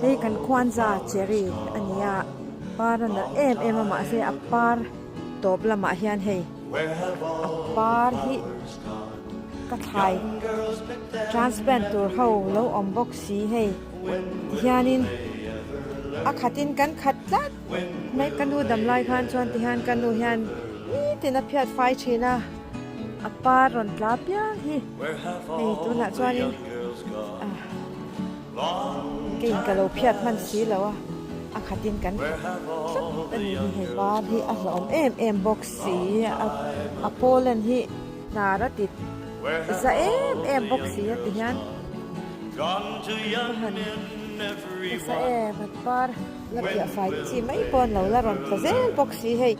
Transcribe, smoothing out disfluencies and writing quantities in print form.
Hei kan khuanza cherry a ni a, par a nalh em em a mahse a par tawp lamah hian hei a par hi ka thlai transplant tur ho lo awm bawk si hei tihianin a khatin kan khat tlat mai ka nu dam lai khan chuan tihian ka nu hian nitin a phiat fai thin a a par rawn tla piang hi hei tunah chuanin keiin ka lo phiat hman si lo a a khatin kan khat tlat a ni hi hei var hi a hlauhawm em em bawk si a a pollen hi hnar a ti za em em bawk si a ti hian han nasa em a par la piah fai chi mai pawh an lo la rawn tla zel bawk si hei.